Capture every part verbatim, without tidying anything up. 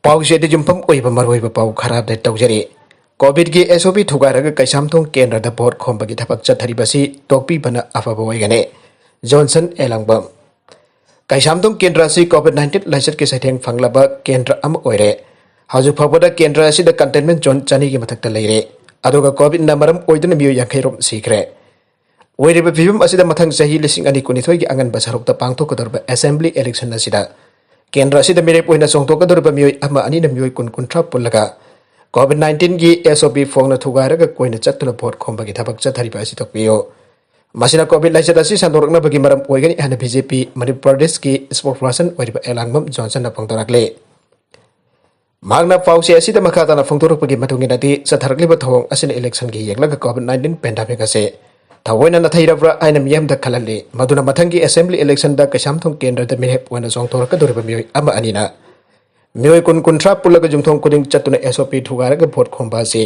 ꯄꯥꯎꯁꯦ ꯑꯗꯨ ꯌꯨꯝꯐꯝ ꯑꯣꯏꯕ ꯃꯔꯨꯑꯣꯏꯕ ꯄꯥꯎ ꯈꯔ ꯑꯞꯗꯦꯠ ꯇꯧꯖꯔꯤ꯫ ꯀꯣꯚꯤꯗꯀꯤ ꯑꯦꯁ ꯑꯣ ꯄꯤ ꯊꯨꯒꯥꯏꯔꯒ ꯀꯩꯁꯥꯝꯊꯣꯡ ꯀꯦꯟꯗ꯭ꯔꯗ ꯚꯣꯠ ꯈꯣꯝꯕꯒꯤ ꯊꯕꯛ ꯆꯠꯊꯔꯤꯕꯁꯤ ꯇꯣꯛꯄꯤꯕꯅ ꯑꯐꯕ ꯑꯣꯏꯒꯅꯤ꯫ ꯖꯣꯟꯁꯟ ꯑꯦꯂꯥꯡꯕꯝ꯫ ꯀꯩꯁꯥꯝꯊꯣꯡ ꯀꯦꯟꯗ꯭ꯔ ꯑꯁꯤ ꯀꯣꯚꯤꯗ ꯅꯥꯏꯟꯇꯤꯟ ꯂꯥꯏꯆꯠꯀꯤ ꯆꯩꯊꯦꯡ ꯐꯪꯂꯕ ꯀꯦꯟꯗ꯭ꯔ ꯑꯃ ꯑꯣꯏꯔꯦ꯫ ꯍꯧꯖꯤꯛ ꯐꯥꯎꯕꯗ ꯀꯦꯟꯗ꯭ꯔ ꯑꯁꯤꯗ ꯀꯟꯇꯦꯟꯃꯦꯟ ꯖꯣꯟ ꯆꯅꯤꯒꯤ ꯃꯊꯛꯇ ꯂꯩꯔꯦ꯫ ꯑꯗꯨꯒ ꯀꯣꯚꯤꯗꯅ ꯃꯔꯝ ꯑꯣꯏꯗꯨꯅ ꯃꯤꯑꯣꯏ ꯌꯥꯡꯈꯩ ꯔꯣꯝ ꯁꯤꯈ꯭ꯔꯦ꯫ ꯑꯣꯏꯔꯤꯕ ꯐꯤꯕꯝ ꯑꯁꯤꯗ ꯃꯊꯪ ꯆꯍꯤ ꯂꯤꯁꯤꯡ ꯑꯅꯤ ꯀꯨꯟꯅꯤꯊꯣꯏꯒꯤ ꯑꯉꯟꯕ ꯁꯔꯨꯛꯇ ꯄꯥꯡꯊꯣꯛꯀꯗꯧꯔꯤꯕ ꯑꯦꯁꯦꯝꯕ꯭ꯂꯤ ꯏꯂꯦꯛꯁꯟ ꯑꯁꯤꯗ ꯀꯦꯟꯗ꯭ꯔ ꯑꯁꯤꯗ ꯃꯤꯔꯦꯞ ꯑꯣꯏꯅ ꯆꯣꯡꯊꯣꯛꯀꯗꯧꯔꯤꯕ ꯃꯤꯑꯣꯏ ꯑꯃ ꯑꯅꯤꯅ ꯃꯤꯑꯣꯏ ꯀꯨꯟ ꯀꯨꯟꯊ꯭ꯔꯥ ꯄꯨꯜꯂꯒ ꯀꯣꯚꯤꯗ ꯅꯥꯏꯟꯇꯤꯟꯒꯤ ꯑꯦꯁ ꯑꯣ ꯄꯤ ꯐꯣꯡꯅ ꯊꯨꯒꯥꯏꯔꯒ ꯀꯣꯏꯅ ꯆꯠꯇꯨꯅ ꯚꯣꯠ ꯈꯣꯝꯕꯒꯤ ꯊꯕꯛ ꯆꯠꯊꯔꯤꯕ ꯑꯁꯤ ꯇꯣꯛꯄꯤꯌꯨ꯫ ꯃꯁꯤꯅ ꯀꯣꯚꯤꯗ ꯂꯥꯏꯆꯠ ꯑꯁꯤ ꯁꯟꯗꯣꯔꯛꯅꯕꯒꯤ ꯃꯔꯝ ꯑꯣꯏꯒꯅꯤ ꯍꯥꯏꯅ ꯕꯤ ꯖꯦ ꯄꯤ ꯃꯅꯤꯄꯨꯔ ꯄ꯭ꯔꯗꯦꯁꯀꯤ ꯏꯁꯄꯣꯛꯁ ꯄꯔꯁꯟ ꯑꯣꯏꯔꯤꯕ ꯑꯦꯂꯥꯡꯕꯝ ꯖꯣꯟꯁꯟꯅ ꯐꯣꯡꯗꯣꯔꯛꯂꯤ꯫ ꯃꯍꯥꯛꯅ ꯄꯥꯎꯆꯦ ꯑꯁꯤꯗ ꯃꯈꯥ ꯇꯥꯅ ꯐꯣꯡꯗꯣꯔꯛꯄꯒꯤ ꯃꯇꯨꯡ ꯏꯟꯅꯗꯤ, ꯆꯠꯊꯔꯛꯂꯤꯕ ꯊꯧꯑꯣꯡ ꯑꯁꯤꯅ ꯏꯂꯦꯛꯁꯟꯒꯤ ꯌꯦꯡꯂꯒ ꯀꯣꯚꯤꯗ ꯅꯥꯏꯟꯇꯤꯟ ꯄꯦꯟꯗꯦꯃꯤꯛ ꯑꯁꯤ ꯊꯑꯣꯏꯅ ꯅꯥꯊꯩꯔꯕ꯭ꯔꯥ ꯍꯥꯏꯅ ꯃꯤꯌꯥꯝꯗ ꯈꯜꯍꯜꯂꯤ꯫ ꯃꯗꯨꯅ ꯃꯊꯪꯒꯤ ꯑꯦꯁꯦꯝꯕ꯭ꯂꯤ ꯏꯂꯦꯛꯁꯟꯗ ꯀꯩꯁꯥꯝꯊꯣꯡ ꯀꯦꯟꯗ꯭ꯔꯗ ꯃꯤꯔꯦꯞ ꯑꯣꯏꯅ ꯆꯣꯡꯊꯣꯔꯛꯀꯗꯧꯔꯤꯕ ꯃꯤꯑꯣꯏ ꯑꯃ ꯑꯅꯤꯅ ꯃꯤꯑꯣꯏ ꯀꯨꯟ ꯀꯨꯟꯊ꯭ꯔꯥ ꯄꯨꯜꯂꯒ ꯌꯨꯝꯊꯣꯡ ꯈꯨꯗꯤꯡ ꯆꯠꯇꯨꯅ ꯑꯦꯁ ꯑꯣ ꯄꯤ ꯊꯨꯒꯥꯏꯔꯒ ꯚꯣꯠ ꯈꯣꯝꯕ ꯑꯁꯤ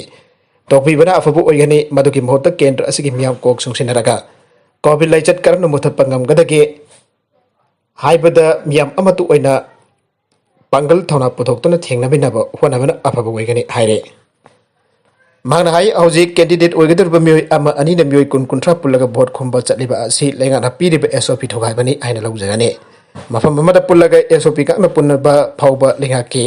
ꯇꯣꯛꯄꯤꯕꯅ ꯑꯐꯕ ꯑꯣꯏꯒꯅꯤ꯫ ꯃꯗꯨꯒꯤ ꯃꯍꯨꯠꯇ ꯀꯦꯟꯗ꯭ꯔ ꯑꯁꯤꯒꯤ ꯃꯤꯌꯥꯝ ꯀꯣꯛ ꯆꯨꯡꯁꯤꯟꯅꯔꯒ ꯀꯣꯚꯤꯗ ꯂꯥꯏꯆꯠ ꯀꯔꯝꯅ ꯃꯨꯊꯠꯄ ꯉꯝꯒꯗꯒꯦ ꯍꯥꯏꯕꯗ ꯃꯤꯌꯥꯝ ꯑꯃꯠꯇ ꯑꯣꯏꯅ ꯄꯥꯡꯒꯜ ꯊꯧꯅꯥ ꯄꯨꯊꯣꯛꯇꯨꯅ ꯊꯦꯡꯅꯃꯤꯟꯅꯕ ꯍꯣꯠꯅꯕꯅ ꯑꯐꯕ ꯑꯣꯏꯒꯅꯤ ꯍꯥꯏꯔꯦ꯫ ꯃꯍꯥꯛꯅ ꯍꯥꯏ, ꯍꯧꯖꯤꯛ ꯀꯦꯟꯗꯤꯗꯦꯠ ꯑꯣꯏꯒꯗꯧꯔꯤꯕ ꯃꯤꯑꯣꯏ ꯑꯃ ꯑꯅꯤꯅ ꯃꯤꯑꯣꯏ ꯀꯨꯟ ꯀꯨꯟꯊ꯭ꯔꯥ ꯄꯨꯜꯂꯒ ꯚꯣꯠ ꯈꯣꯝꯕ ꯆꯠꯂꯤꯕ ꯑꯁꯤ ꯂꯩꯉꯥꯛꯅ ꯄꯤꯔꯤꯕ ꯑꯦꯁ ꯑꯣ ꯄꯤ ꯊꯨꯒꯥꯏꯕꯅꯤ ꯍꯥꯏꯅ ꯂꯧꯖꯒꯅꯤ꯫ ꯃꯐꯝ ꯑꯃꯗ ꯄꯨꯜꯂꯒ ꯑꯦꯁ ꯑꯣ ꯄꯤ ꯉꯥꯛꯅ ꯄꯨꯟꯅꯕ ꯐꯥꯎꯕ ꯂꯩꯉꯥꯛꯀꯤ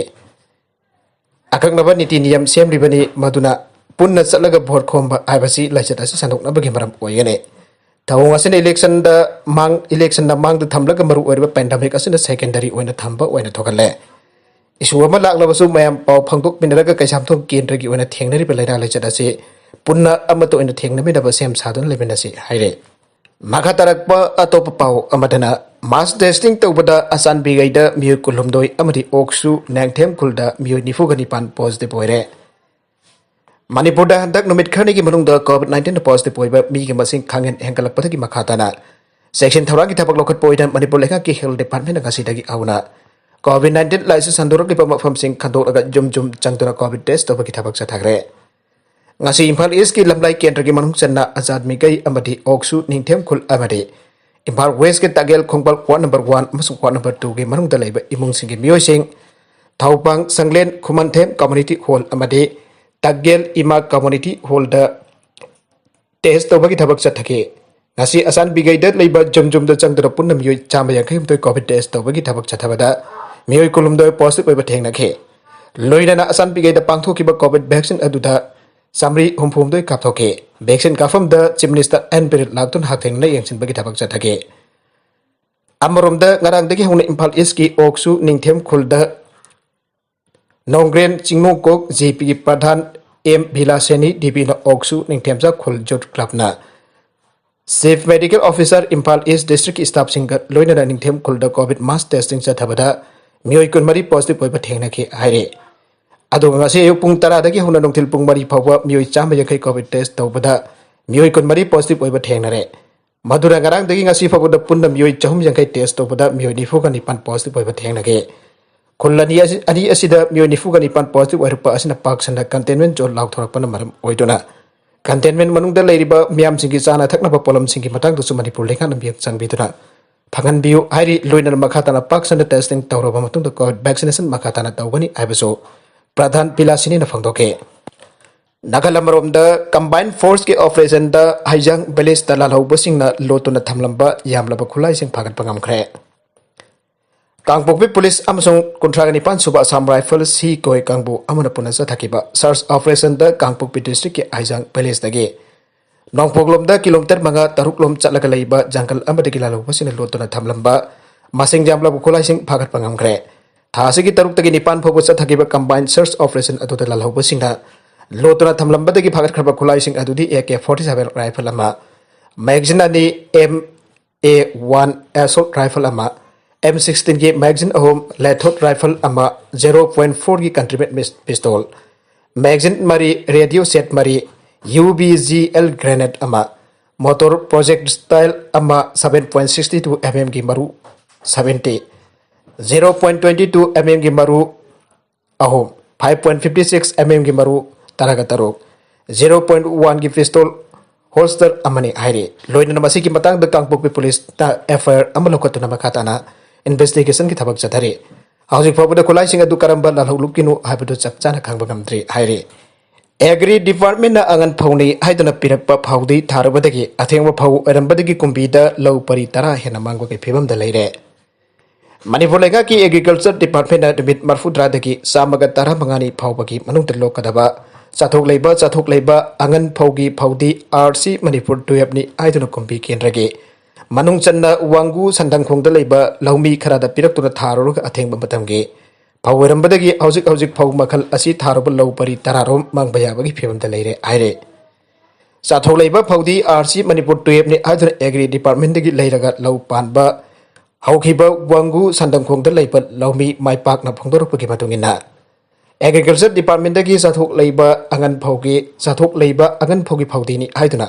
ꯑꯀꯛꯅꯕ ꯅꯤꯇꯤ ꯅꯤꯌꯝ ꯁꯦꯝꯂꯤꯕꯅꯤ꯫ ꯃꯗꯨꯅ ꯄꯨꯟꯅ ꯆꯠꯂꯒ ꯚꯣꯠ ꯈꯣꯝꯕ ꯍꯥꯏꯕꯁꯤ ꯂꯥꯏꯆꯠ ꯑꯁꯤ ꯁꯟꯗꯣꯛꯅꯕꯒꯤ ꯃꯔꯝ ꯑꯣꯏꯒꯅꯤ꯫ ꯊꯧꯑꯣꯡ ꯑꯁꯤꯅ ꯏꯂꯦꯛꯁꯟꯗ ꯃꯥꯡ-, ꯏꯂꯦꯛꯁꯟꯗ ꯃꯥꯡꯗ ꯊꯝꯂꯒ ꯃꯔꯨ ꯑꯣꯏꯔꯤꯕ ꯄꯦꯟꯗꯦꯃꯤꯛ ꯑꯁꯤꯅ ꯁꯦꯀꯦꯟꯗꯔꯤ ꯑꯣꯏꯅ ꯊꯝꯕ ꯑꯣꯏꯅ ꯊꯣꯛꯍꯜꯂꯦ꯫ ꯏꯁꯨ ꯑꯃ ꯂꯥꯛꯂꯕꯁꯨ ꯃꯌꯥꯝ ꯄꯥꯎ ꯐꯣꯡꯗꯣꯛꯃꯤꯟꯅꯔꯒ ꯀꯩꯁꯥꯝꯊꯣꯡ ꯀꯦꯟꯗ꯭ꯔꯒꯤ ꯑꯣꯏꯅ ꯊꯦꯡꯅꯔꯤꯕ ꯂꯥꯏꯅꯥ ꯂꯥꯏꯆꯠ ꯑꯁꯤ ꯄꯨꯟꯅ ꯑꯃꯠꯇ ꯑꯣꯏꯅ ꯊꯦꯡꯅꯃꯤꯟꯅꯕ ꯁꯦꯝ ꯁꯥꯗꯨꯅ ꯂꯩꯃꯤꯟꯅꯁꯤ ꯍꯥꯏꯔꯦ꯫ ꯃꯈꯥ ꯇꯥꯔꯛꯄ ꯑꯇꯣꯞꯄ ꯄꯥꯎ ꯑꯃꯗꯅ, ꯃꯥꯁ ꯇꯦꯁꯇꯤꯡ ꯇꯧꯕꯗ ꯑꯆꯥꯟꯕꯤꯒꯩꯗ ꯃꯤꯑꯣꯏ ꯀꯨꯟꯍꯨꯝꯗꯣꯏ ꯑꯃꯗꯤ ꯑꯣꯛꯁꯨ ꯅꯦꯡꯊꯦꯝ ꯈꯨꯜꯗ ꯃꯤꯑꯣꯏ ꯅꯤꯐꯨꯒ ꯅꯤꯄꯥꯟ ꯄꯣꯖꯤꯇꯤꯚ ꯑꯣꯏꯔꯦ꯫ ꯃꯅꯤꯄꯨꯔꯗ ꯍꯟꯗꯛ ꯅꯨꯃꯤꯠ ꯈꯔꯅꯤꯒꯤ ꯃꯅꯨꯡꯗ ꯀꯣꯚꯤꯗ ꯅꯥꯏꯟꯇꯤꯟ ꯄꯣꯖꯤꯇꯤꯚ ꯑꯣꯏꯕ ꯃꯤꯒꯤ ꯃꯁꯤꯡ ꯈꯪꯍꯦꯟ ꯍꯦꯟꯒꯠꯂꯛꯄꯗꯒꯤ ꯃꯈꯥ ꯇꯥꯅ ꯆꯦꯛꯁꯤꯟ ꯊꯧꯔꯥꯡꯒꯤ ꯊꯕꯛ ꯂꯧꯈꯠꯄ ꯑꯣꯏꯅ ꯃꯅꯤꯄꯨꯔ ꯂꯩꯉꯥꯛꯀꯤ ꯍꯦꯜꯊ ꯗꯤꯄꯥꯔꯠꯃꯦꯟꯅ ꯉꯁꯤꯗꯒꯤ ꯍꯧꯅ ꯀꯣꯚꯤꯗ ꯅꯥꯏꯟꯇꯤꯟ ꯂꯥꯏꯆꯠ ꯁꯟꯗꯣꯔꯛꯂꯤꯕ ꯃꯐꯝꯁꯤꯡ ꯈꯟꯗꯣꯛꯂꯒ ꯌꯨꯝ ꯌꯨꯝ ꯆꯪꯗꯨꯅ ꯀꯣꯚꯤꯗ ꯇꯦꯁ ꯇꯧꯕꯒꯤ ꯊꯕꯛ ꯆꯠꯊꯈ꯭ꯔꯦ꯫ ꯉꯁꯤ ꯏꯝꯐꯥꯜ ꯏꯁꯀꯤ ꯂꯝꯂꯥꯏ ꯀꯦꯟꯗ꯭ꯔꯒꯤ ꯃꯅꯨꯡ ꯆꯟꯅ ꯑꯖꯥꯗ ꯃꯤꯒꯩ ꯑꯃꯗꯤ ꯑꯣꯛꯁꯨ ꯅꯤꯡꯊꯦꯝ ꯈꯨꯜ ꯑꯃꯗꯤ ꯏꯝꯐꯥꯜ ꯋꯦꯁꯀꯤ ꯇꯥꯒꯦꯜ ꯈꯣꯡꯕꯥꯜ ꯋꯥꯔꯗ ꯅꯝꯕꯔ ꯋꯥꯟ ꯑꯃꯁꯨꯡ ꯋꯥꯔꯗ ꯅꯝꯕꯔ ꯇꯨꯒꯤ ꯃꯅꯨꯡꯗ ꯂꯩꯕ ꯏꯃꯨꯡꯁꯤꯡꯒꯤ ꯃꯤꯑꯣꯏꯁꯤꯡ ꯊꯧꯕꯥꯡ ꯁꯪꯂꯦꯟ ꯈꯨꯃꯟꯊꯦꯝ ꯀꯝꯃ꯭ꯌꯨꯅꯤꯇꯤ ꯍꯣꯜ ꯑꯃꯗꯤ ꯇꯛꯒꯦꯜ ꯏꯃꯥ ꯀꯝꯃ꯭ꯌꯨꯅꯤꯇꯤ ꯍꯣꯜꯗ ꯇꯦꯁ ꯇꯧꯕꯒꯤ ꯊꯕꯛ ꯆꯠꯊꯈꯤ꯫ ꯉꯁꯤ ꯑꯆꯥꯟꯕꯤꯒꯩꯗ ꯂꯩꯕ ꯖꯨꯝ ꯖꯨꯝꯗ ꯆꯪꯗꯨꯅ ꯄꯨꯟꯅ ꯃꯤꯑꯣꯏ ꯆꯥꯝꯃ ꯌꯥꯡꯈꯩ ꯍꯨꯝꯗꯣꯏ ꯀꯣꯚꯤꯗ ꯇꯦꯁ ꯇꯧꯕꯒꯤ ꯊꯕꯛ ꯆꯠꯊꯕꯗ ꯃꯤꯑꯣꯏ ꯀꯨꯟꯍꯨꯝꯗꯣꯏ ꯄꯣꯖꯤꯇꯤꯚ ꯑꯣꯏꯕ ꯊꯦꯡꯅꯈꯤ꯫ ꯂꯣꯏꯅꯅ ꯑꯆꯥꯟꯕꯤꯒꯩꯗ ꯄꯥꯡꯊꯣꯛꯈꯤꯕ ꯀꯣꯚꯤꯗ ꯚꯦꯛꯁꯤꯟ ꯑꯗꯨꯗ ꯆꯥꯃꯔꯤ ꯍꯨꯝꯐꯨꯍꯨꯝꯗꯣꯏ ꯀꯥꯞꯊꯣꯛꯈꯤ꯫ ꯚꯦꯛꯁꯤꯟ ꯀꯥꯞꯐꯝꯗ ꯆꯤꯐ ꯃꯤꯅꯤꯁꯇꯔ ꯑꯦꯟ ꯕꯤꯔꯦꯟ ꯂꯥꯛꯇꯨꯅ ꯍꯛꯊꯦꯡꯅꯅ ꯌꯦꯡꯁꯤꯟꯕꯒꯤ ꯊꯕꯛ ꯆꯠꯊꯈꯤ꯫ ꯑꯃꯔꯣꯝꯗ ꯉꯔꯥꯡꯗꯒꯤ ꯍꯧꯅ ꯏꯝꯐꯥꯜ ꯏꯁꯀꯤ ꯑꯣꯛꯁꯨ ꯅꯤꯡꯊꯦꯝ ꯈꯨꯜꯗ ꯅꯣꯡꯒ꯭ꯔꯦꯟ ꯆꯤꯡꯅꯨꯡꯀꯣꯛ ꯖꯦ ꯄꯤꯒꯤ ꯄ꯭ꯔꯙꯥꯟ ꯑꯦꯝ ꯚꯤꯂꯥꯁꯦꯅꯤ ꯗꯦꯕꯤꯅ ꯑꯣꯛꯁꯨ ꯅꯤꯡꯊꯦꯝꯆꯥ ꯈꯨꯜ ꯌꯨꯠ ꯀ꯭ꯂꯕꯅ ꯆꯤꯐ ꯃꯦꯗꯤꯀꯦꯜ ꯑꯣꯐꯤꯁꯥꯔ ꯏꯝꯐꯥꯜ ꯏꯁ ꯗꯤꯁꯇ꯭ꯔꯤꯛꯀꯤ ꯁ꯭ꯇꯥꯐꯁꯤꯡꯒ ꯂꯣꯏꯅꯅ ꯅꯤꯡꯊꯦꯝ ꯈꯨꯜꯗ ꯀꯣꯚꯤꯗ ꯃꯥꯁ ꯇꯦꯁꯇꯤꯡ ꯆꯠꯊꯕꯗ ꯃꯤꯑꯣꯏ ꯀꯨꯟꯃꯔꯤ ꯄꯣꯖꯤꯇꯤꯚ ꯑꯣꯏꯕ ꯊꯦꯡꯅꯈꯤ ꯍꯥꯏꯔꯤ꯫ ꯑꯗꯨꯒ ꯉꯁꯤ ꯑꯌꯨꯛ ꯄꯨꯡ ꯇꯔꯥꯗꯒꯤ ꯍꯧꯅ ꯅꯨꯡꯊꯤꯜ ꯄꯨꯡ ꯃꯔꯤ ꯐꯥꯎꯕ ꯃꯤꯑꯣꯏ ꯆꯥꯝꯃ ꯌꯥꯡꯈꯩ ꯀꯣꯚꯤꯗ ꯇꯦꯁ ꯇꯧꯕꯗ ꯃꯤꯑꯣꯏ ꯀꯨꯟꯃꯔꯤ ꯄꯣꯖꯤꯇꯤꯚ ꯑꯣꯏꯕ ꯊꯦꯡꯅꯔꯦ꯫ ꯃꯗꯨꯅ ꯉꯔꯥꯡꯗꯒꯤ ꯉꯁꯤ ꯐꯥꯎꯕꯗ ꯄꯨꯟꯅ ꯃꯤꯑꯣꯏ ꯆꯍꯨꯝ ꯌꯥꯡꯈꯩ ꯇꯦꯁ ꯇꯧꯕꯗ ꯃꯤꯑꯣꯏ ꯅꯤꯐꯨꯒ ꯅꯤꯄꯥꯟ ꯄꯣꯖꯤꯇꯤꯚ ꯑꯣꯏꯕ ꯊꯦꯡꯅꯈꯤ꯫ ꯈꯨꯜ ꯑꯅꯤ ꯑꯁꯤ, ꯑꯅꯤ ꯑꯁꯤꯗ ꯃꯤꯑꯣꯏ ꯅꯤꯐꯨꯒ ꯅꯤꯄꯥꯟ ꯄꯣꯖꯤꯇꯤꯚ ꯑꯣꯏꯔꯛꯄ ꯑꯁꯤꯅ ꯄꯥꯛ ꯁꯟꯅ ꯀꯟꯇꯦꯟꯃꯦꯟ ꯖꯣꯟ ꯂꯥꯎꯊꯣꯔꯛꯄꯅ ꯃꯔꯝ ꯑꯣꯏꯗꯨꯅ ꯀꯟꯇꯦꯟꯃꯦꯟ ꯃꯅꯨꯡꯗ ꯂꯩꯔꯤꯕ ꯃꯤꯌꯥꯝꯁꯤꯡꯒꯤ ꯆꯥꯅ ꯊꯛꯅꯕ ꯄꯣꯠꯂꯝꯁꯤꯡꯒꯤ ꯃꯇꯥꯡꯗꯁꯨ ꯃꯅꯤꯄꯨꯔ ꯂꯩꯉꯥꯛꯅ ꯃꯤꯠꯌꯦꯡ ꯆꯪꯕꯤꯗꯨꯅ ꯐꯪꯍꯟꯕꯤꯌꯨ ꯍꯥꯏꯔꯤ꯫ ꯂꯣꯏꯅꯅ ꯃꯈꯥ ꯇꯥꯅ ꯄꯥꯛ ꯁꯟꯅ ꯇꯦꯁꯇꯤꯡ ꯇꯧꯔꯕ ꯃꯇꯨꯡꯗ ꯀꯣꯚꯤꯗ ꯚꯦꯛꯁꯤꯅꯦꯁꯟ ꯃꯈꯥ ꯇꯥꯅ ꯇꯧꯒꯅꯤ ꯍꯥꯏꯕꯁꯨ ꯄ꯭ꯔꯙꯥꯟ ꯄꯤꯂꯥꯁꯤꯅꯤꯅ ꯐꯣꯡꯗꯣꯛꯈꯤ꯫ ꯅꯥꯀꯜ ꯑꯃꯔꯣꯝꯗ ꯀꯝꯕꯥꯏꯟ ꯐꯣꯔꯁꯀꯤ ꯑꯣꯄꯔꯦꯁꯟꯗ ꯍꯩꯖꯥꯡ ꯚꯤꯂꯦꯖꯇ ꯂꯥꯜꯍꯧꯕꯁꯤꯡꯅ ꯂꯣꯠꯇꯨꯅ ꯊꯝꯂꯝꯕ ꯌꯥꯝꯂꯕ ꯈꯨꯠꯂꯥꯏꯁꯤꯡ ꯐꯥꯒꯠꯄ ꯉꯝꯈ꯭ꯔꯦ꯫ ꯀꯥꯡꯄꯣꯛꯄꯤ ꯄꯨꯂꯤꯁ ꯑꯃꯁꯨꯡ ꯀꯨꯟꯊ꯭ꯔꯥꯒ ꯅꯤꯄꯥꯟ ꯁꯨꯕ ꯑꯁꯥꯝ ꯔꯥꯏꯐꯜꯁ ꯁꯤ ꯀꯣꯏ ꯀꯥꯡꯕꯨ ꯑꯃꯅ ꯄꯨꯟꯅ ꯆꯠꯊꯈꯤꯕ ꯁꯔꯆ ꯑꯣꯄꯔꯦꯁꯟꯗ ꯀꯥꯡꯄꯣꯛꯄꯤ ꯗꯤꯁꯇ꯭ꯔꯤꯛꯀꯤ ꯍꯩꯖꯥꯡ ꯚꯤꯂꯦꯖꯇꯒꯤ ꯅꯣꯡꯄꯣꯛꯂꯣꯝꯗ ꯀꯤꯂꯣꯃꯤꯇꯔ ꯃꯉꯥ ꯇꯔꯨꯛ ꯂꯣꯝ ꯆꯠꯂꯒ ꯂꯩꯕ ꯖꯪꯒꯜ ꯑꯃꯗꯒꯤ ꯂꯥꯜꯍꯧꯕꯁꯤꯡꯅ ꯂꯣꯠꯇꯨꯅ ꯊꯝꯂꯝꯕ ꯃꯁꯤꯡ ꯌꯥꯝꯂꯕ ꯈꯨꯠꯂꯥꯏꯁꯤꯡ ꯐꯥꯒꯠꯄ ꯉꯝꯈ꯭ꯔꯦ꯫ ꯊꯥ ꯑꯁꯤꯒꯤ ꯇꯔꯨꯛꯇꯒꯤ ꯅꯤꯄꯥꯟ ꯐꯥꯎꯕ ꯆꯠꯊꯈꯤꯕ ꯀꯝꯕꯥꯏꯟ ꯁꯔꯆ ꯑꯣꯄꯔꯦꯁꯟ ꯑꯗꯨꯗ ꯂꯥꯜꯍꯧꯕꯁꯤꯡꯅ ꯂꯣꯠꯇꯨꯅ ꯊꯝꯂꯝꯕꯗꯒꯤ ꯐꯥꯒꯠꯈ꯭ꯔꯕ ꯈꯨꯠꯂꯥꯏꯁꯤꯡ ꯑꯗꯨꯗꯤ A K forty seven rifle ꯑꯃ, ꯃꯦꯒꯥꯖꯤꯟ ꯑꯅꯤ, M A one assault rifle ꯑꯃ, ꯑꯦꯝ ꯁꯤꯛꯁꯇꯤꯟꯒꯤ ꯃꯦꯒꯥꯖꯤꯟ ꯑꯍꯨꯝ, ꯂꯦꯊꯣꯠ ꯔꯥꯏꯐꯜ ꯑꯃ, ꯖꯦꯔꯣ ꯄꯣꯏꯟꯠ ꯐꯣꯔꯒꯤ ꯀꯟꯇ꯭ꯔꯤꯃꯦꯟ ꯄꯤꯁꯇꯣꯜ, ꯃꯦꯒꯥꯖꯤꯟ ꯃꯔꯤ, ꯔꯦꯗꯤꯑꯣ ꯁꯦꯠ ꯃꯔꯤ, U B G L grenade ꯑꯃ, ꯃꯣꯇꯣꯔ ꯄ꯭ꯔꯣꯖꯦꯛꯇꯥꯏꯜ ꯑꯃ, seven point sixty two M ꯑꯦꯝꯒꯤ ꯃꯔꯨ seventy, zero point twenty two M ꯑꯦꯝꯒꯤ ꯃꯔꯨ ꯑꯍꯨꯝ, five point fifty six M ꯑꯦꯝꯒꯤ ꯃꯔꯨ ꯇꯔꯥꯒ ꯇꯔꯨꯛ, ꯖꯦꯔꯣ ꯄꯣꯏꯟꯠ ꯋꯥꯟꯒꯤ ꯄꯤꯁꯇꯣꯜ ꯍꯣꯜꯁꯇꯔ ꯑꯃꯅꯤ ꯍꯥꯏꯔꯤ꯫ ꯂꯣꯏꯅꯅ ꯃꯁꯤꯒꯤ ꯃꯇꯥꯡꯗ ꯀꯥꯡꯄꯣꯛꯄꯤ ꯄꯨꯂꯤꯁꯇ ꯑꯦꯐ ꯑꯥꯏ ꯑꯥꯔ ꯑꯃ ꯂꯧꯈꯠꯇꯨꯅ ꯃꯈꯥ ꯇꯥꯅ ꯏꯟꯚꯦꯁꯇꯤꯒꯦꯁꯟꯒꯤ ꯊꯕꯛ ꯆꯠꯊꯔꯤ꯫ ꯍꯧꯖꯤꯛ ꯐꯥꯎꯕꯗ ꯈꯨꯠꯂꯥꯏꯁꯤꯡ ꯑꯗꯨ ꯀꯔꯝꯕ ꯂꯥꯜꯍꯧꯂꯨꯞꯀꯤꯅꯣ ꯍꯥꯏꯕꯗꯨ ꯆꯞ ꯆꯥꯅ ꯈꯪꯕ ꯉꯝꯗ꯭ꯔꯤ ꯍꯥꯏꯔꯤ꯫ ꯑꯦꯒ꯭ꯔꯤ ꯗꯤꯄꯥꯔꯠꯃꯦꯟꯅ ꯑꯉꯟ ꯐꯧꯅꯤ ꯍꯥꯏꯗꯨꯅ ꯄꯤꯔꯛꯄ ꯐꯧꯗꯤ ꯊꯥꯔꯨꯕꯗꯒꯤ ꯑꯊꯦꯡꯕ ꯐꯧ ꯑꯣꯏꯔꯝꯕꯗꯒꯤ ꯀꯨꯝꯕꯤꯗ ꯂꯧ ꯄꯔꯤ ꯇꯔꯥ ꯍꯦꯟꯅ ꯃꯥꯡꯕꯒꯤ ꯐꯤꯕꯝꯗ ꯂꯩꯔꯦ꯫ ꯃꯅꯤꯄꯨꯔ ꯂꯩꯉꯥꯛꯀꯤ ꯑꯦꯒ꯭ꯔꯤꯀꯜꯆꯔ ꯗꯤꯄꯥꯔꯠꯃꯦꯟꯅ ꯅꯨꯃꯤꯠ ꯃꯔꯤꯐꯨꯇꯔꯥꯗꯒꯤ ꯆꯥꯝꯃꯒ ꯇꯔꯥꯃꯉꯥꯅꯤ ꯐꯥꯎꯕꯒꯤ ꯃꯅꯨꯡꯗ ꯂꯣꯛꯀꯗꯕ ꯆꯥꯊꯣꯛ ꯂꯩꯕ, ꯆꯥꯊꯣꯛ ꯂꯩꯕ ꯑꯉꯟ ꯐꯧꯒꯤ ꯐꯧꯗꯤ ꯑꯥꯔ ꯁꯤ ꯃꯅꯤꯄꯨꯔ ꯇꯨꯌꯦꯜꯞꯅꯤ ꯍꯥꯏꯗꯨꯅ ꯀꯨꯝꯕꯤ ꯀꯦꯟꯗ꯭ꯔꯒꯤ ꯃꯅꯨꯡ ꯆꯟꯅ ꯋꯥꯡꯒꯨ ꯁꯟꯗꯪꯈꯣꯡꯗ ꯂꯩꯕ ꯂꯧꯃꯤ ꯈꯔꯗ ꯄꯤꯔꯛꯇꯨꯅ ꯊꯥꯔꯨꯔꯒ ꯑꯊꯦꯡꯕ ꯃꯇꯝꯒꯤ ꯐꯧ ꯑꯣꯏꯔꯝꯕꯗꯒꯤ ꯍꯧꯖꯤꯛ ꯍꯧꯖꯤꯛ ꯐꯧ ꯃꯈꯜ ꯑꯁꯤ ꯊꯥꯔꯨꯕ ꯂꯧ ꯄꯔꯤ ꯇꯔꯥꯔꯣꯝ ꯃꯥꯡꯕ ꯌꯥꯕꯒꯤ ꯐꯤꯕꯝꯗ ꯂꯩꯔꯦ ꯍꯥꯏꯔꯦ꯫ ꯆꯥꯊꯣꯛ ꯂꯩꯕ ꯐꯧꯗꯤ ꯑꯥꯔ ꯁꯤ ꯃꯅꯤꯄꯨꯔ ꯇꯨꯌꯦꯜꯞꯅꯤ ꯍꯥꯏꯗꯨꯅ ꯑꯦꯒ꯭ꯔꯤ ꯗꯤꯄꯥꯔꯠꯃꯦꯟꯗꯒꯤ ꯂꯩꯔꯒ ꯂꯧ ꯄꯥꯟꯕ ꯍꯧꯈꯤꯕ ꯋꯥꯡꯒꯨ ꯁꯟꯗꯪꯈꯣꯡꯗ ꯂꯩꯕ ꯂꯧꯃꯤ ꯃꯥꯏ ꯄꯥꯛꯅ ꯐꯣꯡꯗꯣꯔꯛꯄꯒꯤ ꯃꯇꯨꯡ ꯏꯟꯅ, ꯑꯦꯒ꯭ꯔꯤꯀꯜꯆꯔ ꯗꯤꯄꯥꯔꯠꯃꯦꯟꯗꯒꯤ ꯆꯥꯊꯣꯛ ꯂꯩꯕ ꯑꯉꯟ ꯐꯧꯒꯤ, ꯆꯥꯊꯣꯛ ꯂꯩꯕ ꯑꯉꯟ ꯐꯧꯒꯤ ꯐꯧꯗꯤꯅꯤ ꯍꯥꯏꯗꯨꯅ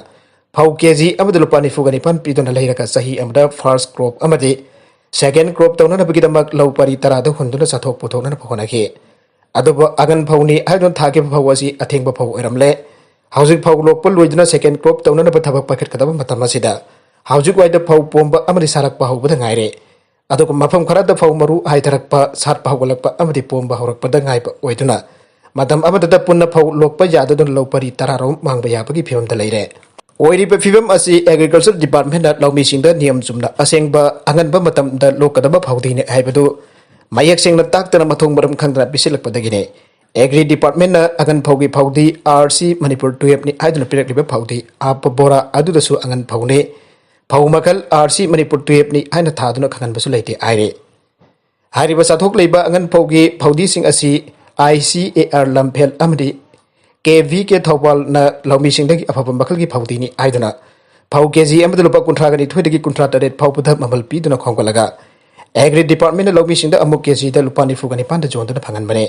ꯐꯧ ꯀꯦ ꯖꯤ ꯑꯃꯗ ꯂꯨꯄꯥ ꯅꯤꯐꯨꯒ ꯅꯤꯄꯥꯟ ꯄꯤꯗꯨꯅ ꯂꯩꯔꯒ ꯆꯍꯤ ꯑꯃꯗ ꯐꯥꯔꯁ ꯀ꯭ꯔꯣꯞ ꯑꯃꯗꯤ ꯁꯦꯀꯦꯟ ꯀ꯭ꯔꯣꯞ ꯇꯧꯅꯅꯕꯒꯤꯗꯃꯛ ꯂꯧ ꯄꯔꯤ ꯇꯔꯥꯗ ꯍꯨꯟꯗꯨꯅ ꯆꯥꯊꯣꯛ ꯄꯨꯊꯣꯛꯅꯅꯕ ꯍꯣꯠꯅꯈꯤ꯫ ꯑꯗꯨꯕꯨ ꯑꯉꯟ ꯐꯧꯅꯤ ꯍꯥꯏꯗꯨꯅ ꯊꯥꯈꯤꯕ ꯐꯧ ꯑꯁꯤ ꯑꯊꯦꯡꯕ ꯐꯧ ꯑꯣꯏꯔꯝꯂꯦ꯫ ꯍꯧꯖꯤꯛ ꯐꯧ ꯂꯣꯛꯄ ꯂꯣꯏꯗꯨꯅ ꯁꯦꯀꯦꯟ ꯀ꯭ꯔꯣꯞ ꯇꯧꯅꯅꯕ ꯊꯕꯛ ꯄꯥꯏꯈꯠꯀꯗꯕ ꯃꯇꯝ ꯑꯁꯤꯗ ꯍꯧꯖꯤꯛ ꯋꯥꯏꯗ ꯐꯧ ꯄꯣꯝꯕ ꯑꯃꯗꯤ ꯁꯥꯔꯛꯄ ꯍꯧꯕꯗ ꯉꯥꯏꯔꯦ꯫ ꯑꯗꯨꯒ ꯃꯐꯝ ꯈꯔꯗ ꯐꯧ ꯃꯔꯨ ꯍꯥꯏꯊꯔꯛꯄ, ꯁꯥꯠꯄ ꯍꯧꯒꯠꯂꯛꯄ ꯑꯃꯗꯤ ꯄꯣꯝꯕ ꯍꯧꯔꯛꯄꯗ ꯉꯥꯏꯕ ꯑꯣꯏꯗꯨꯅ ꯃꯇꯝ ꯑꯃꯗꯇ ꯄꯨꯟꯅ ꯐꯧ ꯂꯣꯛꯄ ꯌꯥꯗꯗꯨꯅ ꯂꯧ ꯄꯔꯤ ꯇꯔꯥꯔꯣꯝ ꯃꯥꯡꯕ ꯌꯥꯕꯒꯤ ꯐꯤꯕꯝꯗ ꯂꯩꯔꯦ꯫ ꯑꯣꯏꯔꯤꯕ ꯐꯤꯕꯝ ꯑꯁꯤ ꯑꯦꯒ꯭ꯔꯤꯀꯜꯆꯔ ꯗꯤꯄꯥꯔꯠꯃꯦꯟꯅ ꯂꯧꯃꯤꯁꯤꯡꯗ ꯅꯤꯌꯝ ꯆꯨꯝꯅ ꯑꯁꯦꯡꯕ ꯑꯉꯟꯕ ꯃꯇꯝꯗ ꯂꯣꯛꯀꯗꯕ ꯐꯧꯗꯤꯅꯤ ꯍꯥꯏꯕꯗꯨ ꯃꯌꯦꯛ ꯁꯦꯡꯅ ꯇꯥꯛꯇꯅ ꯃꯊꯣꯡ ꯃꯔꯝ ꯈꯪꯗꯅ ꯄꯤꯁꯤꯜꯂꯛꯄꯗꯒꯤꯅꯤ꯫ ꯑꯦꯒ꯭ꯔꯤ ꯗꯤꯄꯥꯔꯠꯃꯦꯟꯅ ꯑꯉꯟ ꯐꯧꯒꯤ ꯐꯧꯗꯤ ꯑꯥꯔ ꯁꯤ ꯃꯅꯤꯄꯨꯔ ꯇꯨꯌꯦꯜꯞꯅꯤ ꯍꯥꯏꯗꯨꯅ ꯄꯤꯔꯛꯂꯤꯕ ꯐꯧꯗꯤ ꯍꯥꯞꯄ ꯕꯣꯔꯥ ꯑꯗꯨꯗꯁꯨ ꯑꯉꯟ ꯐꯧꯅꯤ꯫ ꯐꯧ ꯃꯈꯜ ꯑꯥꯔ ꯁꯤ ꯃꯅꯤꯄꯨꯔ ꯇꯨꯌꯦꯜꯞꯅꯤ ꯍꯥꯏꯅ ꯊꯥꯗꯨꯅ ꯈꯪꯍꯟꯕꯁꯨ ꯂꯩꯇꯦ ꯍꯥꯏꯔꯤ꯫ ꯍꯥꯏꯔꯤꯕ ꯆꯥꯊꯣꯛ ꯂꯩꯕ ꯑꯉꯟ ꯐꯧꯒꯤ ꯐꯧꯗꯤꯁꯤꯡ ꯑꯁꯤ ꯑꯥꯏ ꯁꯤ ꯑꯦ ꯑꯥꯔ ꯂꯝꯐꯦꯜ ꯑꯃꯗꯤ ꯀꯦ ꯚꯤ ꯀꯦ ꯊꯧꯕꯥꯜꯅ ꯂꯧꯃꯤꯁꯤꯡꯗꯒꯤ ꯑꯐꯕ ꯃꯈꯜꯒꯤ ꯐꯧꯗꯤꯅꯤ ꯍꯥꯏꯗꯨꯅ ꯐꯧ ꯀꯦ ꯖꯤ ꯑꯃꯗ ꯂꯨꯄꯥ ꯀꯨꯟꯊ꯭ꯔꯥꯒ ꯅꯤꯊꯣꯏꯗꯒꯤ ꯀꯨꯟꯊ꯭ꯔꯥ ꯇꯔꯦꯠ ꯐꯥꯎꯕꯗ ꯃꯃꯜ ꯄꯤꯗꯨꯅ ꯈꯣꯝꯒꯠꯂꯒ ꯑꯦꯒ꯭ꯔꯤ ꯗꯤꯄꯥꯔꯠꯃꯦꯟꯅ ꯂꯧꯃꯤꯁꯤꯡꯗ ꯑꯃꯨꯛ ꯀꯦ ꯖꯤꯗ ꯂꯨꯄꯥ ꯅꯤꯐꯨꯒ ꯅꯤꯄꯥꯟꯗ ꯌꯣꯟꯗꯨꯅ ꯐꯪꯍꯟꯕꯅꯤ꯫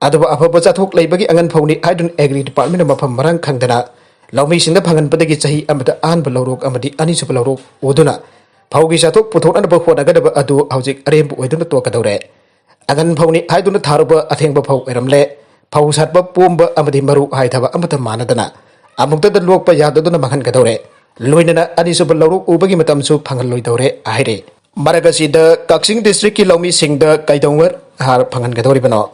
ꯑꯗꯨꯕꯨ ꯑꯐꯕ ꯆꯥꯊꯣꯛ ꯂꯩꯕꯒꯤ ꯑꯉꯟ ꯐꯧꯅꯤ ꯍꯥꯏꯗꯨꯅ ꯑꯦꯒ꯭ꯔꯤ ꯗꯤꯄꯥꯔꯠꯃꯦꯟꯅ ꯃꯐꯝ ꯃꯔꯥꯡ ꯈꯪꯗꯅ ꯂꯧꯃꯤꯁꯤꯡꯗ ꯐꯪꯍꯟꯕꯗꯒꯤ ꯆꯍꯤ ꯑꯃꯗ ꯑꯍꯥꯟꯕ ꯂꯧꯔꯣꯛ ꯑꯃꯗꯤ ꯑꯅꯤꯁꯨꯕ ꯂꯧꯔꯣꯛ ꯎꯗꯨꯅ ꯐꯧꯒꯤ ꯆꯥꯊꯣꯛ ꯄꯨꯊꯣꯛꯅꯅꯕ ꯍꯣꯠꯅꯒꯗꯕ ꯑꯗꯨ ꯍꯧꯖꯤꯛ ꯑꯔꯦꯝꯕ ꯑꯣꯏꯗꯨꯅ ꯇꯣꯛꯀꯗꯧꯔꯦ꯫ ꯑꯉꯟ ꯐꯧꯅꯤ ꯍꯥꯏꯗꯨꯅ ꯊꯥꯔꯨꯕ ꯑꯊꯦꯡꯕ ꯐꯧ ꯑꯣꯏꯔꯝꯂꯦ꯫ ꯐꯧ ꯁꯥꯠꯄ ꯄꯣꯝꯕ ꯑꯃꯗꯤ ꯃꯔꯨ ꯍꯥꯏꯊꯕ ꯑꯃꯠꯇ ꯃꯥꯟꯅꯗꯅ ꯑꯃꯨꯛꯇꯗ ꯂꯣꯛꯄ ꯌꯥꯗꯗꯨꯅ ꯃꯥꯡꯍꯟꯒꯗꯧꯔꯦ꯫ ꯂꯣꯏꯅꯅ ꯑꯅꯤꯁꯨꯕ ꯂꯧꯔꯣꯛ ꯎꯕꯒꯤ ꯃꯇꯝꯁꯨ ꯐꯪꯍꯜꯂꯣꯏꯗꯧꯔꯦ ꯍꯥꯏꯔꯦ꯫ ꯃꯔꯛ ꯑꯁꯤꯗ ꯀꯛꯆꯤꯡ ꯗꯤꯁꯇ꯭ꯔꯤꯛꯀꯤ ꯂꯧꯃꯤꯁꯤꯡꯗ ꯀꯩꯗꯧꯉꯩ ꯍꯥꯔ ꯐꯪꯍꯟꯒꯗꯧꯔꯤꯕꯅꯣ?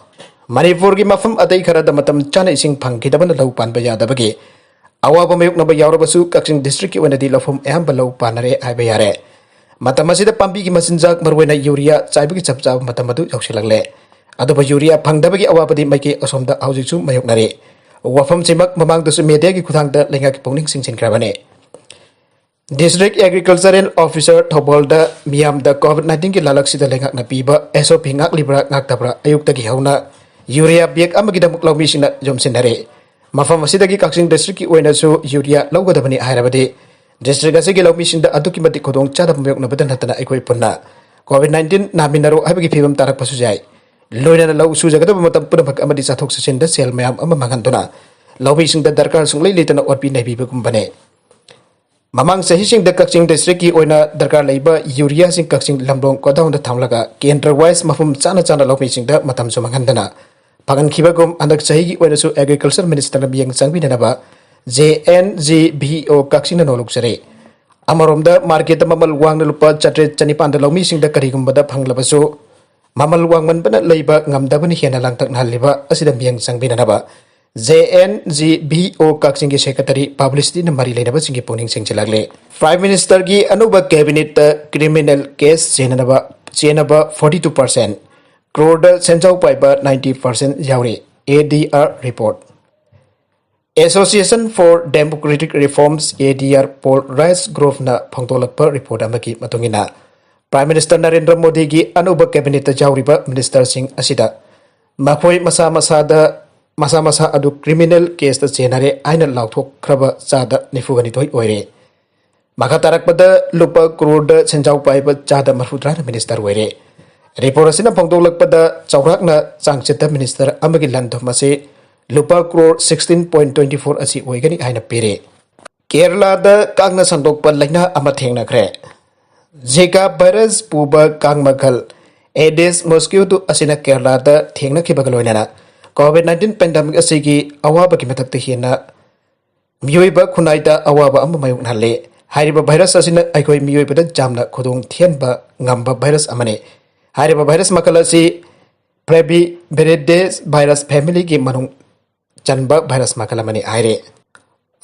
ꯃꯅꯤꯄꯨꯔꯒꯤ ꯃꯐꯝ ꯑꯇꯩ ꯈꯔꯗ ꯃꯇꯝ ꯆꯥꯅ ꯏꯁꯤꯡ ꯐꯪꯈꯤꯗꯕꯅ ꯂꯧ ꯄꯥꯟꯕ ꯌꯥꯗꯕꯒꯤ ꯑꯋꯥꯕ ꯃꯥꯌꯣꯛꯅꯕ ꯌꯥꯎꯔꯕꯁꯨ, ꯀꯛꯆꯤꯡ ꯗꯤꯁꯇ꯭ꯔꯤꯛꯀꯤ ꯑꯣꯏꯅꯗꯤ ꯂꯧꯐꯝ ꯑꯌꯥꯝꯕ ꯂꯧ ꯄꯥꯟꯅꯔꯦ ꯍꯥꯏꯕ ꯌꯥꯔꯦ꯫ ꯃꯇꯝ ꯑꯁꯤꯗ ꯄꯥꯝꯕꯤꯒꯤ ꯃꯆꯤꯟꯖꯥꯛ, ꯃꯔꯨꯑꯣꯏꯅ ꯌꯨꯔꯤꯌꯥ ꯆꯥꯏꯕꯒꯤ ꯆꯞ ꯆꯥꯕ ꯃꯇꯝ ꯑꯗꯨ ꯌꯧꯁꯤꯜꯂꯛꯂꯦ꯫ ꯑꯗꯨꯕꯨ ꯌꯨꯔꯤꯌꯥ ꯐꯪꯗꯕꯒꯤ ꯑꯋꯥꯕꯗꯤ ꯃꯥꯏꯀꯩ ꯑꯁꯣꯝꯗ ꯍꯧꯖꯤꯛꯁꯨ ꯃꯥꯌꯣꯛꯅꯔꯤ꯫ ꯋꯥꯐꯝꯁꯤꯃꯛ ꯃꯃꯥꯡꯗꯁꯨ ꯃꯦꯗꯤꯌꯥꯒꯤ ꯈꯨꯠꯊꯥꯡꯗ ꯂꯩꯉꯥꯛꯀꯤ ꯄꯨꯛꯅꯤꯡ ꯆꯤꯡꯁꯤꯟꯈ꯭ꯔꯕꯅꯤ꯫ ꯗꯤꯁꯇ꯭ꯔꯤꯛ ꯑꯦꯒ꯭ꯔꯤꯀꯜꯆꯔꯦꯜ ꯑꯣꯐꯤꯁꯥꯔ ꯊꯧꯕꯥꯜꯗ ꯃꯤꯌꯥꯝꯗ ꯀꯣꯚꯤꯗ ꯅꯥꯏꯟꯇꯤꯟꯒꯤ ꯂꯥꯂꯛꯁꯤꯗ ꯂꯩꯉꯥꯛꯅ ꯄꯤꯕ ꯑꯦꯁ ꯑꯣ ꯄꯤ ꯉꯥꯛꯂꯤꯕ꯭ꯔꯥ ꯉꯥꯛꯇꯕ꯭ꯔꯥ ꯑꯌꯨꯛꯇꯒꯤ ꯍꯧꯅ ꯌꯨꯔꯤꯌꯥ ꯕꯦꯒ ꯑꯃꯒꯤꯗꯃꯛ ꯂꯧꯃꯤꯁꯤꯡꯅ ꯌꯣꯝꯁꯤꯟꯅꯔꯦ꯫ ꯃꯐꯝ ꯑꯁꯤꯗꯒꯤ ꯀꯛꯆꯤꯡ ꯗꯤꯁꯇ꯭ꯔꯤꯛꯀꯤ ꯑꯣꯏꯅꯁꯨ ꯌꯨꯔꯤꯌꯥ ꯂꯧꯒꯗꯕꯅꯤ ꯍꯥꯏꯔꯕꯗꯤ ꯗꯤꯁꯇ꯭ꯔꯤꯛ ꯑꯁꯤꯒꯤ ꯂꯧꯃꯤꯁꯤꯡꯗ ꯑꯗꯨꯛꯀꯤ ꯃꯇꯤꯛ ꯈꯨꯗꯣꯡꯆꯥꯗꯕ ꯃꯥꯌꯣꯛꯅꯕꯗ ꯅꯠꯇꯅ ꯑꯩꯈꯣꯏ ꯄꯨꯟꯅ ꯀꯣꯚꯤꯗ ꯅꯥꯏꯟꯇꯤꯟ ꯅꯥꯃꯤꯟꯅꯔꯣ ꯍꯥꯏꯕꯒꯤ ꯐꯤꯕꯝ ꯇꯥꯔꯛꯄꯁꯨ ꯌꯥꯏ꯫ ꯂꯣꯏꯅꯅ ꯂꯧ ꯁꯨꯖꯒꯗꯕ ꯃꯇꯝ ꯄꯨꯝꯅꯃꯛ ꯑꯃꯗꯤ ꯆꯠꯊꯣꯛ ꯆꯠꯁꯤꯟꯗ ꯁꯦꯜ ꯃꯌꯥꯝ ꯑꯃ ꯃꯥꯡꯍꯟꯗꯨꯅ ꯂꯧꯃꯤꯁꯤꯡꯗ ꯗꯔꯀꯥꯔ ꯁꯨꯡꯂꯩ ꯂꯩꯇꯅ ꯑꯣꯠꯄꯤ ꯅꯩꯕꯤꯕꯒꯨꯝꯕꯅꯦ꯫ ꯃꯃꯥꯡ ꯆꯍꯤꯁꯤꯡꯗ ꯀꯛꯆꯤꯡ ꯗꯤꯁꯇ꯭ꯔꯤꯛꯀꯤ ꯑꯣꯏꯅ ꯗꯔꯀꯥꯔ ꯂꯩꯕ ꯌꯨꯔꯤꯌꯥꯁꯤꯡ ꯀꯛꯆꯤꯡ ꯂꯝꯂꯣꯡ ꯒꯣꯗꯥꯎꯟꯗ ꯊꯝꯂꯒ ꯀꯦꯟꯗ꯭ꯔ ꯋꯥꯏꯁ ꯃꯐꯝ ꯆꯥꯅ ꯆꯥꯅ ꯂꯧꯃꯤꯁꯤꯡꯗ ꯃꯇꯝꯁꯨ ꯃꯥꯡꯍꯟꯗꯅ ꯐꯪꯍꯟꯈꯤꯕꯒꯨꯝ, ꯍꯟꯗꯛ ꯆꯍꯤꯒꯤ ꯑꯣꯏꯅꯁꯨ ꯑꯦꯒ꯭ꯔꯤꯀꯜꯆꯔ ꯃꯤꯅꯤꯁꯇꯔꯅ ꯃꯤꯠꯌꯦꯡ ꯆꯪꯕꯤꯅꯅꯕ J and G V O ꯀꯛꯆꯤꯡꯅ ꯅꯣꯜꯂꯨꯛꯆꯔꯤ꯫ ꯑꯃꯔꯣꯝꯗ ꯃꯥꯔꯀꯦꯠꯇ ꯃꯃꯜ ꯋꯥꯡꯅ ꯂꯨꯄꯥ ꯆꯥꯇ꯭ꯔꯦꯠ ꯆꯅꯤꯄꯥꯟꯗ ꯂꯧꯃꯤꯁꯤꯡꯗ ꯀꯔꯤꯒꯨꯝꯕꯗ ꯐꯪꯂꯕꯁꯨ, ꯃꯃꯜ ꯋꯥꯡꯃꯟꯕꯅ ꯂꯩꯕ ꯉꯝꯗꯕꯅ ꯍꯦꯟꯅ ꯂꯥꯡꯇꯛꯅꯍꯜꯂꯤꯕ ꯑꯁꯤꯗ ꯃꯤꯠꯌꯦꯡ ꯆꯪꯕꯤꯅꯅꯕ J and G V O ꯀꯛꯆꯤꯡꯒꯤ ꯁꯦꯀ꯭ꯔꯦꯇꯔꯤ ꯄꯕ꯭ꯂꯤꯁꯤꯇꯤꯅ ꯃꯔꯤ ꯂꯩꯅꯕꯁꯤꯡꯒꯤ ꯄꯨꯛꯅꯤꯡ ꯆꯤꯡꯁꯤꯜꯂꯛꯂꯤ꯫ ꯄ꯭ꯔꯥꯏꯝ ꯃꯤꯅꯤꯁꯇꯔꯒꯤ ꯑꯅꯧꯕ ꯀꯦꯕꯤꯅꯦꯠꯇ ꯀ꯭ꯔꯤꯃꯤꯅꯦꯜ ꯀꯦꯁ ꯆꯦꯟꯅꯅꯕ, ꯆꯦꯟꯅꯕ ꯐꯣꯔꯇꯤ ꯇꯨ ꯄꯥꯔꯁꯦꯟ, ꯀ꯭ꯔꯣꯔꯗ ꯁꯦꯟꯖꯥꯎ ꯄꯥꯏꯕ ꯅꯥꯏꯟꯇꯤ ꯄꯥꯔꯁꯦꯟ ꯌꯥꯎꯔꯤ꯫ A D R report. Association for democratic reforms, A D R, poll rights ꯒ꯭ꯔꯣꯐꯅ ꯐꯣꯡꯗꯣꯛꯂꯛꯄ ꯔꯤꯄꯣꯔꯠ ꯑꯃꯒꯤ ꯃꯇꯨꯡ ꯏꯟꯅ, ꯄ꯭ꯔꯥꯏꯝ ꯃꯤꯅꯤꯁꯇꯔ ꯅꯔꯦꯟꯗ꯭ꯔ ꯃꯣꯗꯤꯒꯤ ꯑꯅꯧꯕ ꯀꯦꯕꯤꯅꯦꯠꯇ ꯌꯥꯎꯔꯤꯕ ꯃꯤꯅꯤꯁꯇꯔꯁꯤꯡ ꯑꯁꯤꯗ ꯃꯈꯣꯏ ꯃꯁꯥ ꯃꯁꯥꯗ, ꯃꯁꯥ ꯃꯁꯥ ꯑꯗꯨ ꯀ꯭ꯔꯤꯃꯤꯅꯦꯜ ꯀꯦꯁꯇ ꯆꯦꯟꯅꯔꯦ ꯍꯥꯏꯅ ꯂꯥꯎꯊꯣꯛꯈ꯭ꯔꯕ ꯆꯥꯗ ꯅꯤꯐꯨꯒ ꯅꯤꯊꯣꯏ ꯑꯣꯏꯔꯦ꯫ ꯃꯈꯥ ꯇꯥꯔꯛꯄꯗ ꯂꯨꯄꯥ ꯀ꯭ꯔꯣꯔꯗ ꯁꯦꯟꯖꯥꯎ ꯄꯥꯏꯕ ꯆꯥꯗ ꯃꯔꯐꯨ ꯇꯔꯥꯅ ꯃꯤꯅꯤꯁꯇꯔ ꯑꯣꯏꯔꯦ꯫ ꯔꯤꯄꯣꯔꯠ ꯑꯁꯤꯅ ꯐꯣꯡꯗꯣꯛꯂꯛꯄꯗ ꯆꯥꯎꯔꯥꯛꯅ ꯆꯥꯡꯆꯠꯇ ꯃꯤꯅꯤꯁꯇꯔ ꯑꯃꯒꯤ ꯂꯟ-ꯊꯨꯝ ꯑꯁꯤ ꯂꯨꯄꯥ crore sixteen point twenty four ꯑꯁꯤ ꯑꯣꯏꯒꯅꯤ ꯍꯥꯏꯅ ꯄꯤꯔꯤ꯫ ꯀꯦꯔꯂꯥꯗ ꯀꯥꯡꯅ ꯁꯟꯗꯣꯛꯄ ꯂꯥꯏꯅꯥ ꯑꯃ ꯊꯦꯡꯅꯈ꯭ꯔꯦ꯫ ꯖꯤꯀꯥ ꯚꯥꯏꯔꯁ ꯄꯨꯕ ꯀꯥꯡ ꯃꯈꯜ ꯑꯦꯗꯤꯁ ꯃꯣꯁꯀꯤꯌꯣꯇꯣ ꯑꯁꯤꯅ ꯀꯦꯔꯂꯥꯗ ꯊꯦꯡꯅꯈꯤꯕꯒ ꯂꯣꯏꯅꯅ ꯀꯣꯚꯤꯗ ꯅꯥꯏꯟꯇꯤꯟ ꯄꯦꯟꯗꯦꯃꯤꯛ ꯑꯁꯤꯒꯤ ꯑꯋꯥꯕꯒꯤ ꯃꯊꯛꯇ ꯍꯦꯟꯅ ꯃꯤꯑꯣꯏꯕ ꯈꯨꯟꯅꯥꯏꯗ ꯑꯋꯥꯕ ꯑꯃ ꯃꯥꯌꯣꯛꯅꯍꯜꯂꯦ꯫ ꯍꯥꯏꯔꯤꯕ ꯚꯥꯏꯔꯁ ꯑꯁꯤꯅ ꯑꯩꯈꯣꯏ ꯃꯤꯑꯣꯏꯕꯗ ꯌꯥꯝꯅ ꯈꯨꯗꯣꯡ ꯊꯤꯍꯟꯕ ꯉꯝꯕ ꯚꯥꯏꯔꯁ ꯑꯃꯅꯤ꯫ ꯍꯥꯏꯔꯤꯕ ꯚꯥꯏꯔꯁ ꯃꯈꯜ ꯑꯁꯤ Flavivirus ꯚꯥꯏꯔꯁ ꯐꯦꯃꯤꯂꯤꯒꯤ ꯃꯅꯨꯡ ꯆꯟꯕ ꯚꯥꯏꯔꯁ ꯃꯈꯜ ꯑꯃꯅꯤ ꯍꯥꯏꯔꯦ꯫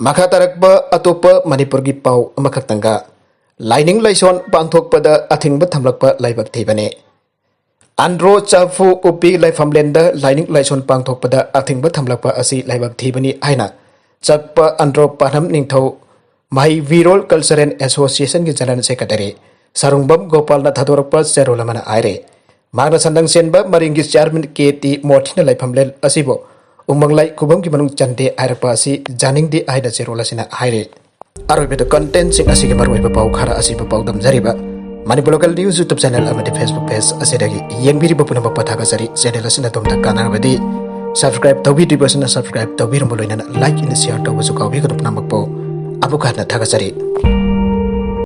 ꯃꯈꯥ ꯇꯥꯔꯛꯄ ꯑꯇꯣꯞꯄ ꯃꯅꯤꯄꯨꯔꯒꯤ ꯄꯥꯎ ꯑꯃꯈꯛꯇꯪꯒ, ꯂꯥꯏꯅꯤꯡ ꯂꯥꯏꯁꯣꯟ ꯄꯥꯡꯊꯣꯛꯄꯗ ꯑꯊꯤꯡꯕ ꯊꯝꯂꯛꯄ ꯂꯥꯏꯕꯛ ꯊꯤꯕꯅꯤ꯫ ꯑꯟꯗ꯭ꯔꯣ ꯆꯐꯨ ꯎꯞꯄꯤ ꯂꯥꯏꯐꯝꯂꯦꯟꯗ ꯂꯥꯏꯅꯤꯡ ꯂꯥꯏꯁꯣꯟ ꯄꯥꯡꯊꯣꯛꯄꯗ ꯑꯊꯤꯡꯕ ꯊꯝꯂꯛꯄ ꯑꯁꯤ ꯂꯥꯏꯕꯛ ꯊꯤꯕꯅꯤ ꯍꯥꯏꯅ ꯆꯠꯄ ꯑꯟꯗ꯭ꯔꯣ ꯄꯥꯟꯍꯝ ꯅꯤꯡꯊꯧ ꯃꯍꯩ ꯋꯤꯔꯣꯜ ꯀꯜꯆꯔꯦꯜ ꯑꯦꯁꯣꯁꯤꯌꯦꯁꯟꯒꯤ ꯖꯦꯅꯔꯦꯜ ꯁꯦꯀ꯭ꯔꯦꯇꯔꯤ ꯁꯔꯨꯡꯕꯝ ꯒꯣꯄꯥꯜꯅ ꯊꯥꯗꯣꯔꯛꯄ ꯆꯦꯔꯣꯜ ꯑꯃꯅ ꯍꯥꯏꯔꯦ꯫ ꯃꯍꯥꯛꯅ ꯁꯟꯗꯪ ꯆꯦꯟꯕ ꯃꯔꯤꯡꯒꯤ ꯆꯤꯌꯥꯔꯃꯦꯟ ꯀꯦ ꯇꯤ ꯃꯣꯔꯊꯤꯅ ꯂꯥꯏꯐꯝꯂꯦꯟ ꯑꯁꯤꯕꯨ ꯎꯃꯪ ꯂꯥꯏ ꯈꯨꯕꯝꯒꯤ ꯃꯅꯨꯡ ꯆꯟꯗꯦ ꯍꯥꯏꯔꯛꯄ ꯑꯁꯤ ꯌꯥꯅꯤꯡꯗꯦ ꯍꯥꯏꯅ ꯆꯦꯔꯣꯜ ꯑꯁꯤꯅ ꯍꯥꯏꯔꯦ꯫ ꯑꯔꯣꯏꯕꯗ ꯀꯟꯇꯦꯟꯁꯤꯡ ꯑꯁꯤꯒꯤ ꯃꯔꯨꯑꯣꯏꯕ ꯄꯥꯎ ꯈꯔ ꯑꯁꯤꯕꯨ ꯄꯥꯎꯗꯝꯖꯔꯤꯕ Manipur local news YouTube channel ꯑꯃꯗꯤ Facebook ꯄꯦꯖ ꯑꯁꯤꯗꯒꯤ ꯌꯦꯡꯕꯤꯔꯤꯕ ꯄꯨꯝꯅꯃꯛꯄꯨ ꯊꯥꯒꯠꯆꯔꯤ꯫ ꯆꯦꯅꯦꯜ ꯑꯁꯤꯅ ꯑꯗꯣꯝꯗ ꯀꯥꯟꯅꯔꯕꯗꯤ subscribe ꯇꯧꯕꯤꯗ꯭ꯔꯤꯕꯁꯤꯅ subscribe ꯇꯧꯕꯤꯔꯝꯕ ꯂꯣꯏꯅꯅ like and share ꯇꯧꯕꯁꯨ ꯀꯥꯎꯕꯤꯒꯅꯨ ꯄꯨꯝꯅꯃꯛꯄꯨ꯫ ꯑꯃꯨꯛ ꯍꯟꯅ ꯊꯥꯒꯠꯆꯔꯤ꯫